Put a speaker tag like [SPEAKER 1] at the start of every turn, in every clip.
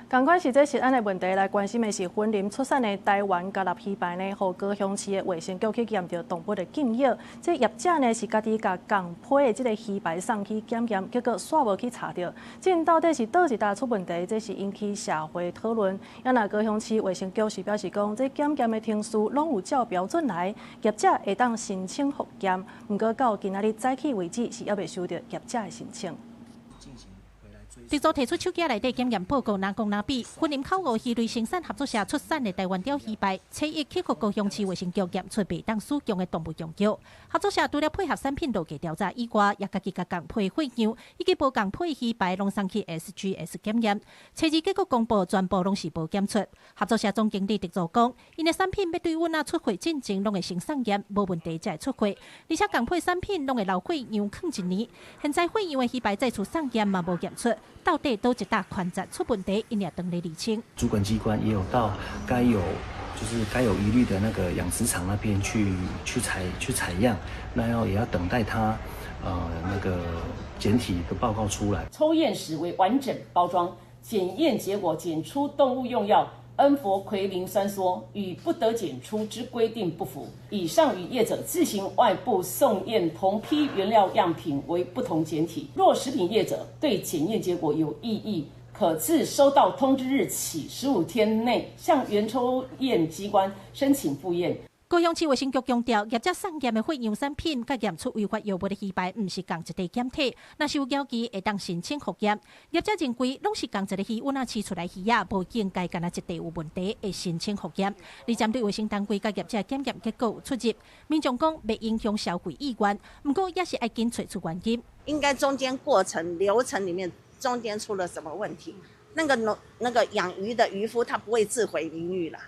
[SPEAKER 1] 仝款是這食安的問題，來關心的是雲林出產的台灣嘉納魚排呢，予高雄市的衛生局去驗著動物的禁藥。這業者呢是家己共同批的這个魚排送去檢驗，結果煞無去查著。這到底是佗一搭出問題？這是引起社會討論。啊若高雄市衛生局是表示講，這檢驗的程序攏有照標準來，業者會當申請複驗。毋過到今仔日早起為止，是猶未收著業者的申請。
[SPEAKER 2] 製作提出手機內底檢驗報告，若講若比，雲林口湖魚類生產合作社出產的台灣鯛魚排，初一去予高雄市衛生局驗出袂當使用的動物用藥。合作社除了配合產品落架調查以外，也家己共同批血樣，以及無仝批魚排攏送去 SGS 檢驗。初二結果公布，全部攏是無檢出。合作社總經理狄祖講，𪜶的產品欲對阮仔出貨進前，攏會先送驗，無問題才會出貨。而且仝批產品攏會留血樣囥一年，現在血樣的魚排再次送驗嘛無檢出。到底佗一搭環節出問題，𪜶也當咧釐清。
[SPEAKER 3] 主管機關也有到該有就是該有疑慮的那個養殖場那邊去採樣，那要也要等待他那個檢體的報告出來。
[SPEAKER 4] 抽驗時為完整包裝，檢驗結果檢出動物用藥恩氟喹磷酸羧與不得檢出之規定不符。以上與業者自行外部送驗同批原料樣品為不同檢體。若食品業者對檢驗結果有異議，可自收到通知日起15天內向原抽驗機關申請複驗。
[SPEAKER 2] 高雄市衛生局強調，業者送驗的血樣產品，佮驗出違法藥物的魚排，毋是仝一塊檢體，若是有疑慮，會當申請複驗。業者認為，攏是仝一个魚塭仔飼出來魚仔，無應該干焦一塊有問題，會申請複驗。而針對衛生單位佮業者檢驗結果有出入，民眾講袂影響消費意願，毋過也是愛緊揣出原因。
[SPEAKER 5] 應該中間過程流程裡面中間出了什麼問題？那個農那個養魚的漁夫，他不會自毀名譽啦。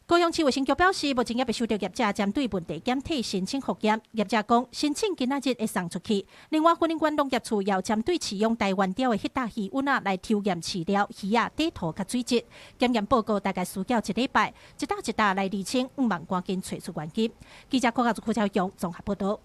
[SPEAKER 2] 高雄市衛生局表示，目前猶未收著業者針對問題檢體申請複驗。業者講，申請今仔日會送出去。另外，雲林縣農業處也針對飼養台灣鯛的彼搭魚塭仔來抽驗飼料、魚仔底塗佮水質。檢驗報告大概需要一禮拜，一搭一搭來釐清，向望趕緊揣出原因。記者郭家祖、柯超雄綜合報導。